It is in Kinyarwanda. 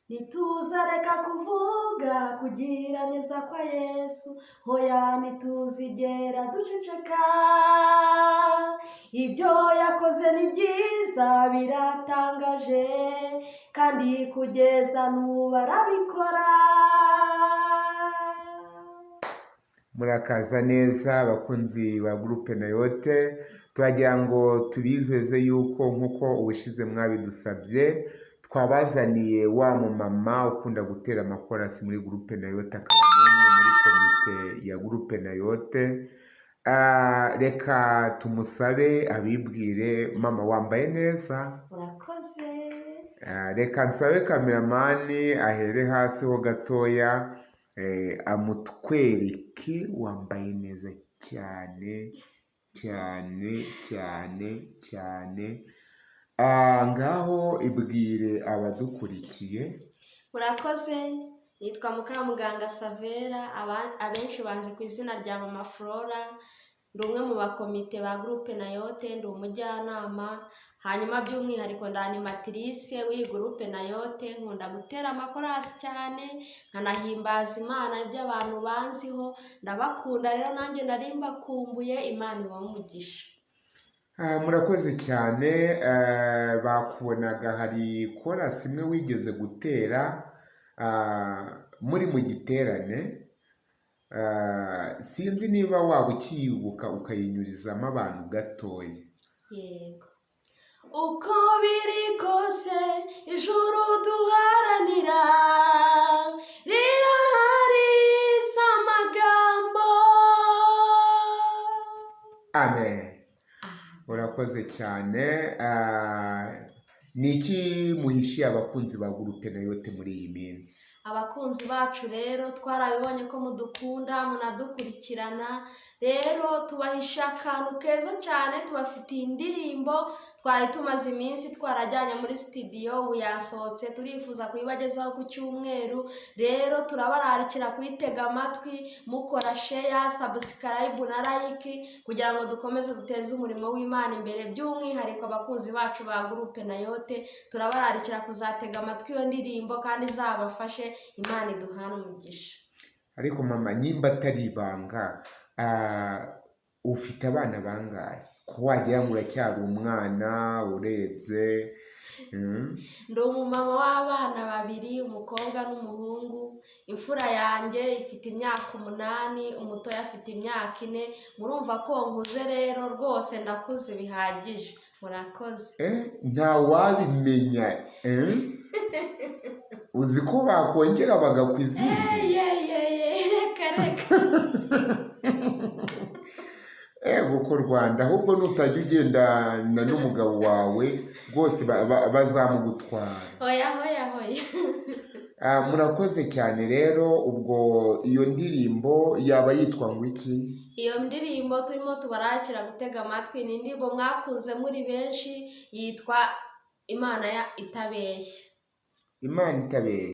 Ntituzareka kuvuga kugira neza kwa Yesu, hoya ntituzigera duceceka. Ibyo yakoze ni byiza biratangaje, kandi kugeza n'ubu arabikora. Murakaza neza abakunzi ba Groupe Nayote, turagira ngo tubizeze yuko nk'uko ubushize mwabidusabye, twabazaniye wa mumama ukunda gutera amakorasi muri Groupe Nayote, akaba n'umwe muri komite ya Groupe Nayote. Reka tumusabe abibwire. Mama, wambaye neza. Urakoze. Reka nsabe kameramani ahere hasi ho gatoya, amutwereke. Wambaye neza cyane cyane cyane cyane. Ngaho ibwire abadukurikiye. Murakoze, nitwa Mukamuganga Savera, abenshi banzi ku izina rya Mama Flora. Ndi umwe mu bakomite ba Groupe Nayote, ndi umujyanama, hanyuma by'umwihariko ndi animatrice w'iyi Groupe Nayote. Nkunda gutera amakorasi cyane, nkanahimbaza Imana, ibyo abantu banziho. Ndabakunda rero, nanjye nari mbakumbuye. Imana ibahe umugisha. Murakoze cyane. Bakubonaga hari korasi imwe wigeze gutera muri mu giterane. Sinzi niba waba ukiyibuka ukayinyurizamo abantu gatoya. Yego. Uko biri kose ijuru duharanira rirahari, si amagambo. Amen. Urakoze cyane. Ni iki muhishiye abakunzi ba Groupe Nayote muri iyi minsi? Abakunzi bacu rero, twarabibonye ko mudukunda, munadukurikirana. Rero tubahisha akantu keza cyane. Tubafitiye indirimbo twari tumaze iminsi twarajyanye muri sitidiyo, ubu yasohotse, turifuza kuyibagezaho ku cyumweru. Rero turabararikira kuyitega amatwi, mukora share, subscribe na like, kugira ngo dukomeze duteze umurimo w'Imana imbere. By'umwihariko abakunzi bacu ba Groupe Nayote, turabararikira kuzatega amatwi iyo ndirimbo kandi izabafashe. Imana iduhane umugisha. Ariko mama, nimba atari ibanga, ufite abana bangahe, ko wagira ngo uracyari umwana urebye? Ndi umumama w'abana babiri, umukobwa n'umuhungu. Imfura yanjye ifite imyaka 8, umutoya afite imyaka 4. Murumva ko nkuze rero, rwose ndakuze bihagije. Murakoze. Nta wabimenya, eh? Uzi ko bakongera bagakwa izindi? Yeyeye, reka reka. Ego Rwanda, ahubwo nutajya ugendana n'umugabo wawe rwose bazamugutwara. Hoya hoya hoya. Murakoze cyane rero. Ubwo iyo ndirimbo yaba yitwa ngo iki? Iyo ndirimbo turimo tubarakira gutega amatwi ni indirimbo mwakunze muri benshi, yitwa Imana ya Itabeshya. Imana Itabeshya.